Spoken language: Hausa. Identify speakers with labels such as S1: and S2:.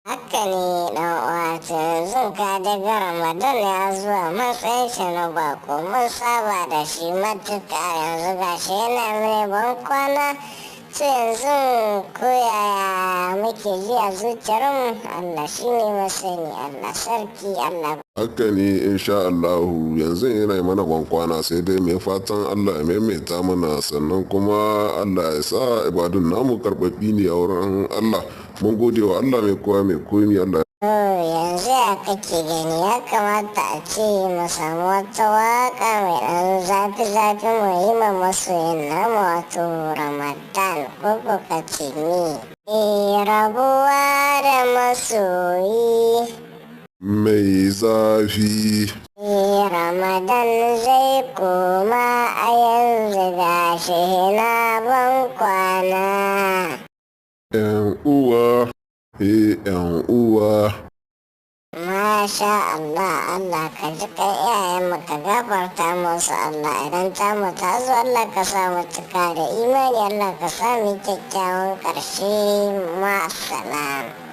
S1: Haka ne ɗan uwa, to yanzu ka daga Ramadan ya zuwa matsayin shi na bako, mun saba da shi matuƙa, yanzu gashi yana mini ban kwana. To yanzu ko yaya muke ji a zuciyarmu, Allah shi ne masani, Allah sarki Allah.
S2: Haka ne, insha Allahu yanzu yana yi mana bankwana, sai dai mai fatan Allah ya maimaita mana, sannan kuma Allah ya sa ibadun namu karɓaɓɓi ne a wurin Allah. Mun gode wa Allah mai kowa mai komi, Allah.
S1: Yanzu ya kake gani, ya kamata a ce mu samu wata waka mai ɗan zafi-zafi mu yi ma masoyin namu, wato Ramadan, ko ka ce ni? Rabuwa da masoyi
S2: mai zafi.
S1: Ramadan zai koma, a yanzu gashi na ban kwana.
S2: Yan uwa, yan uwa.
S1: Masha Allah, Allah ka ji kan iyayenmu, ka gafarta musu Allah, idan tamu ta zo Allah ka sa mu cika da imani, Allah ka sa mu kyakkyawan ƙarshe, ma'assalam.